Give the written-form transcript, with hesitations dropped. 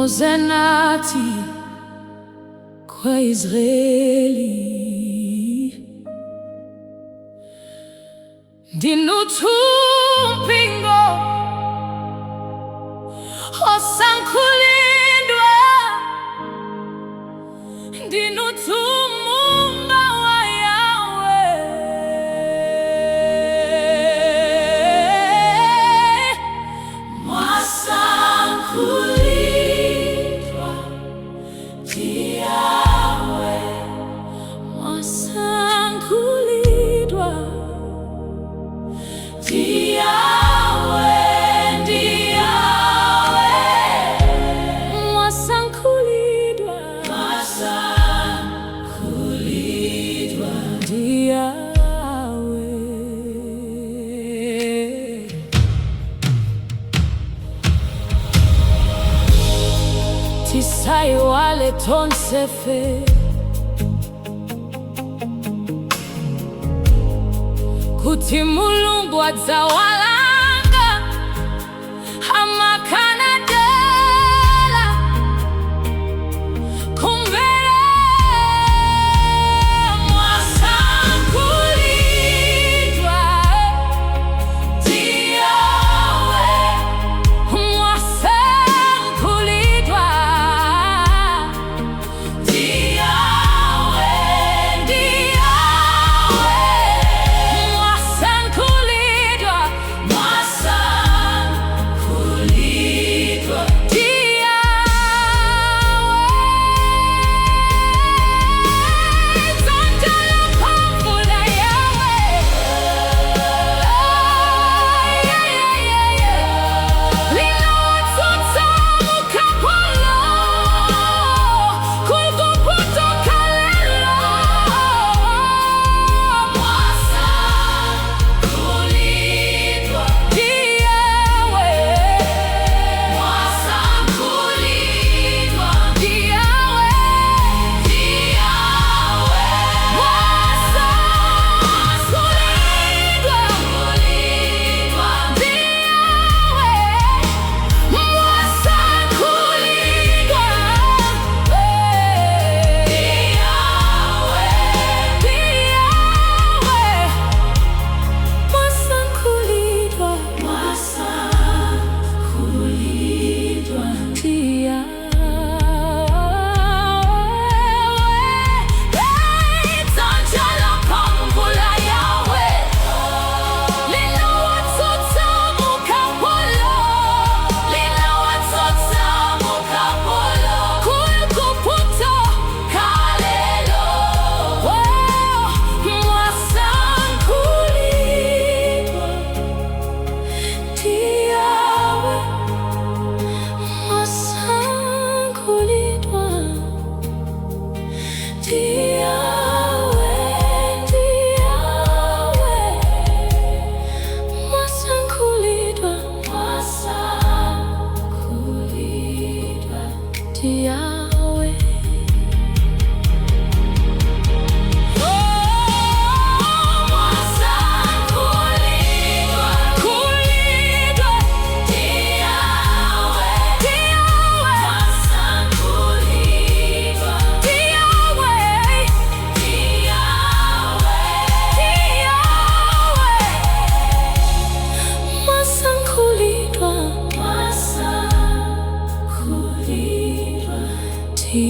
Mose nati kwa Israeli, Ndinutu mpingo osankhulidwa, ndinutu munda wa Yahweh. Mwasankhulidwa ndi Yahweh, mwasankhulidwa ndi Yahweh, ndi Yahweh. Mwasankhulidwa, mwasankhulidwa ndi Yahweh. Tisaiwale tonsefe kuti Mulungu adzawalanga amakana dala kumvera. Mwasankhulidwa ndi Yahweh, mwasankhulidwa ndi Yahweh, ndi Yahweh. Mwasankhulidwa, mwasankhulidwa ndi Yahweh. Dzanja lamphamvu la Yahweh. Yeah. Linawatsutsa m'ukapolo ku Igupto kalelo. Mwasankhulidwa ndi Yahweh, mwasankhulidwa ndi Yahweh, ndi Yahweh. Mwasankhulidwa ndi Yahweh, mwasankhulidwa ndi Yahweh, ndi Yahweh. Mwasankhulidwa, mwasankhulidwa ndi Yahweh. Dzanja lamphamvu la Yahweh linawatsutsa m'ukapolo, linawatsutsa m'ukapolo ku Igupto kalelo. Oh, mwasankhulidwa ndi Yahweh, mwasankhulidwa ndi Yahweh, ndi Yahweh. Mwasankhulidwa, mwasankhulidwa ndi Yahweh. Oh, mwasankhulidwa, kulidwa ndi Yahweh, ndi Yahweh. Mwasankhulidwa ndi Yahweh, ndi Yahweh, ndi Yahweh. Mwasankhulidwa, mwasankhulidwa ndi